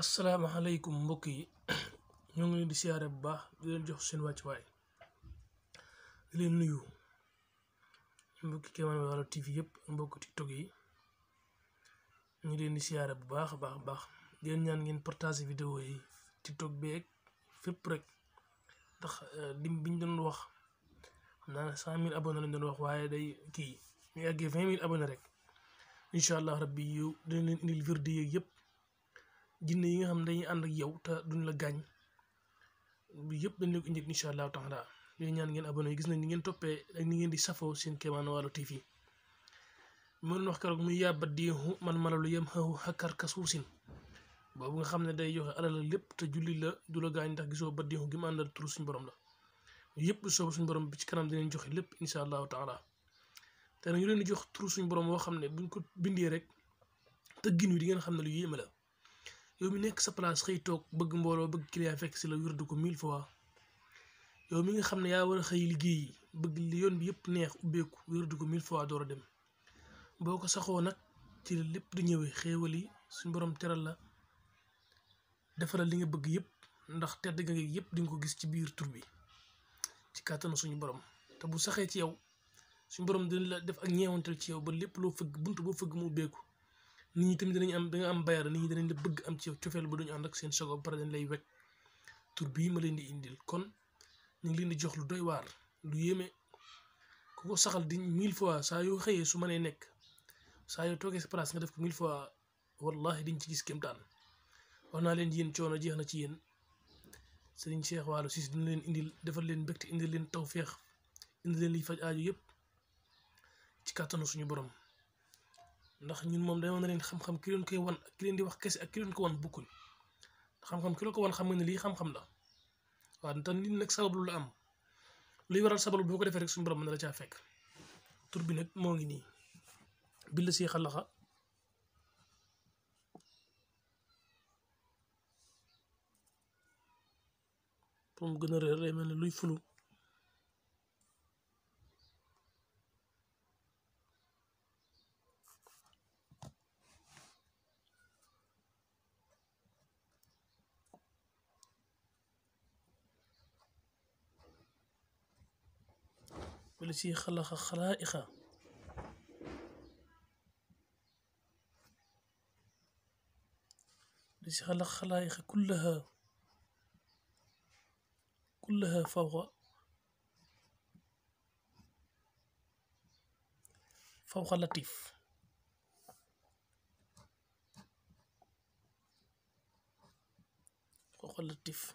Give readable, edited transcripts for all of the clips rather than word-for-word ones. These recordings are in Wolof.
asalaamaaleykum mbokk yi ñoo ngi leen di siyaare bu baax di leen jox seen wàccuwaay di leen nuyu mbokki Kéemaan Waalo TV yëpp mbokk TikTok yi ñu ngi leen di siyaare bu baax a baax di leen ñaan ngeen partage vidéo yi TikTok beeg fépp rek ndax lim biñ doon wax xam naa 100 000 abonnés lañ doon wax waaye day kii ñu àggee 20 000 abonnés rek incha allah rabbi yow dina leen indil vidéo yeeg yëpp. jinne yi nga xam dañuy ànd ak yow te duñ la gaañ bi yëpp dañ leen ko indi incha allahu taala léegi ñaan ngeen abonné gis nañ ni ngeen toppee ak ni ngeen di safoo seen Kéemaan Waalo TV mën wax keroog muy yàbbat diixu man malalu yem xaw xakkar kasuusin boobu nga xam ne day joxe alal lépp te julli la du la gaañ ndax gisoo ba diixu gi mu àndal turu suñu borom la yëpp soobu suñu borom bi ci kanam dinañ joxe lépp incha allahu taala te nag ñu leen di jox turu suñu borom boo xam ne buñ ko bindee rek te gin wi di ngeen xam ne lu yéeme la yow mi nekk sa place xëy toog bëgg mbooloo bëgg client fekk si la wirdu ko 1000 fois yow mi nga xam ne yaa war a xëy liggéey bëgg li yoon bi yëpp neex ubbeeku wirdu ko 1000 fois door a dem boo ko saxoo nag ci la lépp di ñëwee xéewal yi suñu borom teral la defaral li nga bëgg yëpp ndax tedd nga yëpp di nga ko gis ci biir tur bi ci kàttanu suñu borom te bu saxee ci yow suñu borom dina la def ak ñeewantal ci yow ba lépp loo fëgg bunt boo fëgg mu ubbeeku nit ñi tamit danañ am da nga am bayara nit ñi danañ la bëgg am ci yow cofeel ba duñu ànd ak seen sogo ba pare dañ lay wekk tur bii ma leen di indil kon ñu ngi leen di jox lu doy waar lu yéeme ku ko saxal di 1000 fois saa yoo xëyee su mënee nekk saa yoo toogee sa place nga def ko 1000 fois wallahi diñ ci gis kéemtaan wax naa leen yéen coono jeex na ci yéen Serigne Cheikh Waalo Ciss dina leen indil defal leen mbégte indil leen tawféex indil leen liy faj aaju yëpp ci kàttanu suñu borom ndax ñun moom dañoo na leen xam-xam ki leen koy wan ak ki leen di wax kese ak ki leen ko wan bukkuñ xam-xam ki leen ko wan xam nga ne lii xam-xam la waaw te nit nag sabablu la am luy waral sabablu boo ko defee rek suñu borom mën na la caa fekk tur bi nag moo ngi nii billa si xalaxa pour mu gën a réer lay mel ne luy fulu والذي خلق خلائق الذي خلق خلائق كلها فوق لطيف فوق لطيف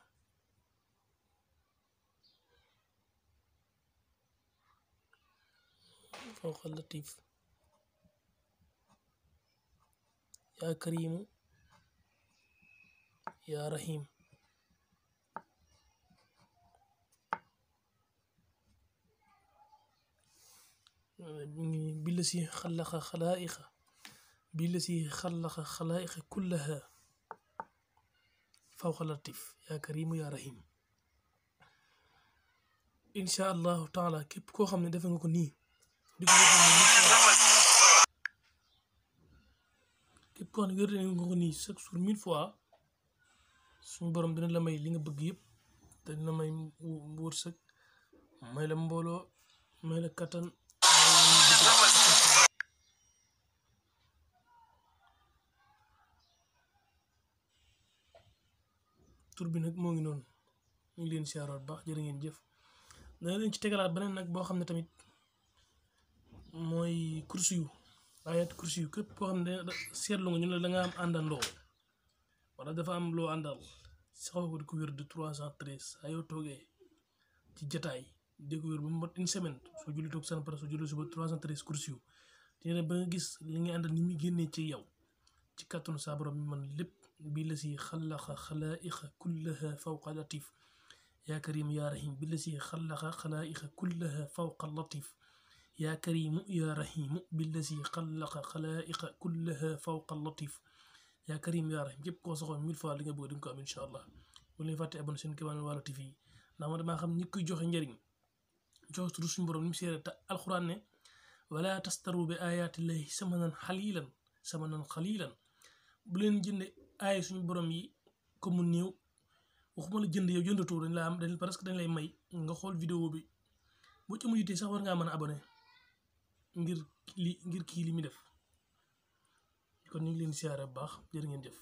فوق اللطيف يا كريم يا رحيم بالذي خلق خلائق كلها فوق اللطيف يا كريم يا رحيم إن شاء الله تعالى képp koo xam ne def nga ko nii képp koo xam ne wér nga ko nii chaque jour 1000 fois suñu borom dina la may li nga bëgg yëpp te dina may wërsëg may la mbooloo may la kattan tur bi nag moo ngi noonu ñu ngi leen siyaaraat baax jërë ngeen jëf dana leen ci tegalaat beneen nag boo xam ne tamit mooy kursi yu ayat kursi yu képp koo xam ne seetlu nga ñu ne da nga am àndandoo wala dafa am loo àndal saxoo ko di ko wér de 313 saa yoo toogee ci jataay di ko wér ba mu mot une semaine soo julli toog san pare soo julli suba 313 kursi yu dina ba nga gis li nga àndal ni muy génnee ci yow ci kàttanu saa borom mi man lépp bi la si xalaqa xalaa'iqa kullaha fawqa latif yaa karim yaa rahim bi la si xalaqa xalaa'iqa kullaha fawqa latif yaa karimu yaa rahimu billazi xalaqa xalaa'iqa kullaha fawqa latif yaa karim yaa rahim yëpp koo soxoon 1000 fois li nga bëgg di nga ko am incha allah bu leen fàtte abonné seen Kéemaan Waalo TV ndax man damaa xam ñi koy joxe njëriñ joxe turu suñu borom ni mu seere te alxuraan ne wala tastaru bi ayaatillahi samanan xalilan bu leen jënde aaye suñu borom yi comme mu néew waxuma la jënd yow jëndatoo dañ presque dañ lay may nga xool vidéo bi boo ci mujjutee sax war ngaa mën a abonné ngir kii li muy def kon ñu ngi leen siyaare bu baax jërë ngeen jëf